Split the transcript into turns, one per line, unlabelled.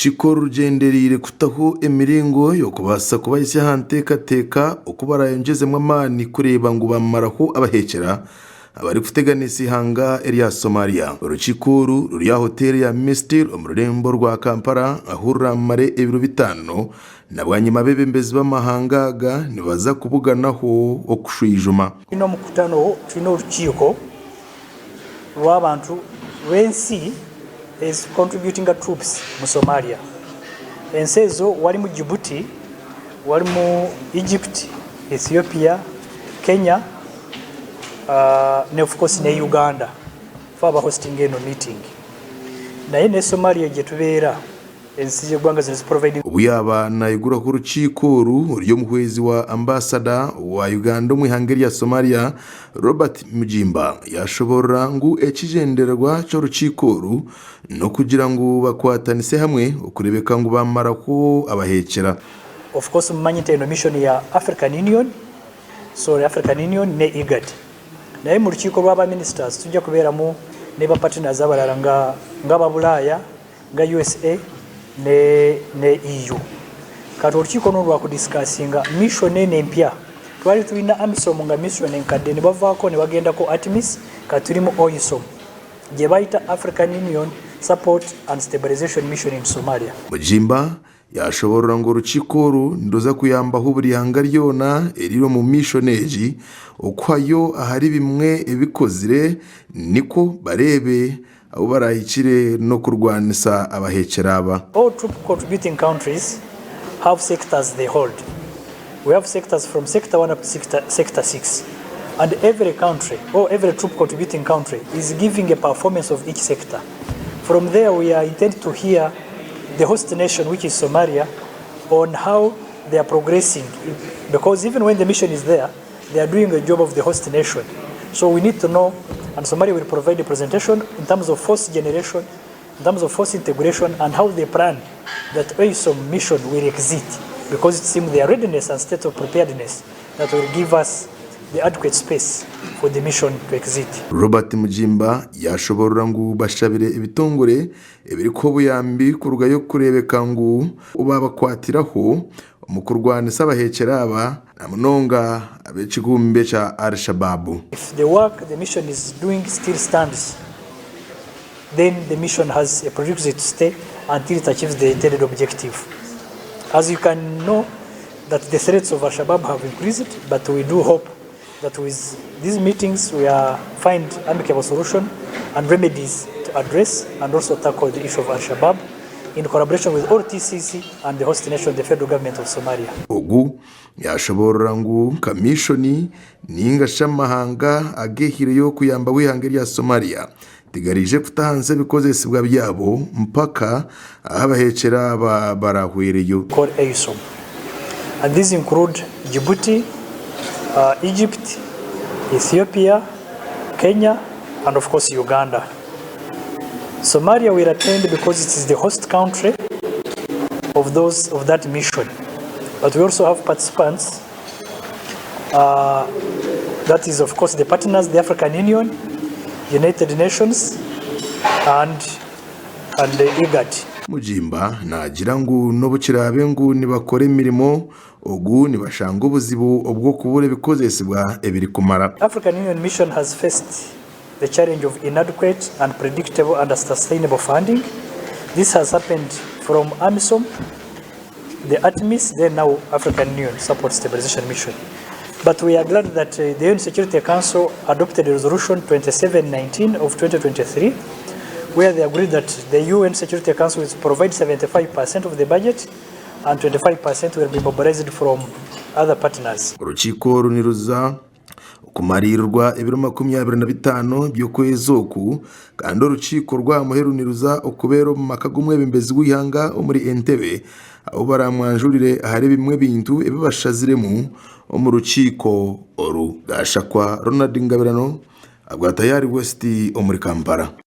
Orukiiko oru rugyendereire kutaho emiringo y'okubaasa kubahitsya aha nteekateeka oku barayongyezemu amaani kureeba ngu bamaraho abaheekyera abarikuteganisa eihanga erya Somalia. Orukiiko oru ruri aha hoteeri ya Mestil omu rurembo rwa Kampala ahu ruramare ebiro bitaano na bwanyima abeebembezi b'amahanga aga nibaza kubuganaho okushwijuma.
Twine omukutano, twine orukiiko rw'abantu rw'ensi ezi contributinga troops mu Somalia. Ensi ezo warimu Djibouti, warimu Egypt, Ethiopia, Kenya na of course ne Uganda fo aba hostinga eno meeting. Naye ne Somalia gyetubeera ensi z'egwanga zino zi providinga.
Obu yaaba naiguraho orukiiko oru, ori omuhwezi wa Ambasada wa Uganda omu ihanga erya Somalia, Robert Mugimba yashoborora ngu ekigyendererwa ky'orukiiko oru n'okugira ngu bakwatanise hamwe okureebeka ngu bamaraho abaheekyera.
Of course mumanye nti eno mission ya African Union, so African Union ne IGAD. Naye mu rukiiko rwa ba ministers tujja kubeeramu ne ba partners abalala nga aba Bulaaya, nga USA ne ne EU. Kati orukiiko n'orwa rwakudisikasinga mission eno empya. Twali tulina AMISOM nga mission enkadde nebavaako nebagendako ATMIS, kati tuli mu AUSSOM gyebayita African Union Support and Stabilization Mission in Somalia.
Mugimba yashoborora ngu orukiiko oru niruza kuyambaho buri ihanga ryona eriri omu mission egi okuhayo ahari bimwe ebikozire nikwo bareebe ahu baraahikire n'okurwanisa abaheekyera aba.
All troop contributing countries have sectors they hold. We have sectors from sector one up to sector six and every country or every troop contributing country is giving a performance of each sector. From there we are intend to hear the host nation which is Somalia on how they are progressing because even when the mission is there they are doing a job of the host nation. So we need to know and Somalia will provide a presentation in terms of force generation, in terms of force integration and how they plan that AUSSOM mission will exit because it seems their readiness and state of preparedness that will give us the adequate space for the mission to exit.
Robert Mugimba yashoborora ngu bashabire ebitongore ebirikuha obuyambi kurugayo kureebeka ngu babakwatiraho omu kurwanisa abaheekyera aba na munonga ab'ekigumbe kya Al-Shabaab.
If the work the mission is doing still stands, then the mission has a prerequisite to stay until it achieves the intended objective. As you can know that the threats of Al-Shabaab have increased, but we do hope that with these meetings we are find amicable solution and remedies to address and also tackle the issue of Al-Shabaab in collaboration with all TCC and the host nation, the federal government of Somalia.
Ogu yashoboorora ngu nka mishoni ninga shi amahanga agehireyo kuyambaho eihanga erya Somalia tigaraije kuta ahansi ebikozesibwa byabo mpaka ahu abaheekyera aba barahwereyo.
Called AUSSOM and these include Djibouti, Egypt, Ethiopia, Kenya and of course Uganda. Somalia will attend because it is the host country of those of that mission. But we also have participants, that is of course the partners, the African Union, United Nations and and the IGAD.
Mugimba naagira ngu n'obu kiraabe ngu nibakora emirimo ogu nibashanga obuzibu obw'okubura ebikozesibwa ebirikumara.
African Union Mission has faced the challenge of inadequate, unpredictable and unsustainable funding. This has happened from AMISOM, the ATMIS, then now African Union Support Stabilization Mission. But we are glad that the UN Security Council adopted Resolution 2719 of 2023, where they agreed that the UN Security Council will provide 75% of the budget and 25% will be mobilized from other partners.
Orukiiko oru niruza kumariirirwa ebiro 25 by'okwezi oku kandi orukiiko rw'aha muheru niruza okubeera omu maka g'omwebembezi w'eihanga omuri Entebbe ahu baramwanjurire ahari bimwe ebintu ebi bashaziremu omu rukiiko oru. Gashakwa Ronald Ngabirano, abwa Tayari West omuri Kampala.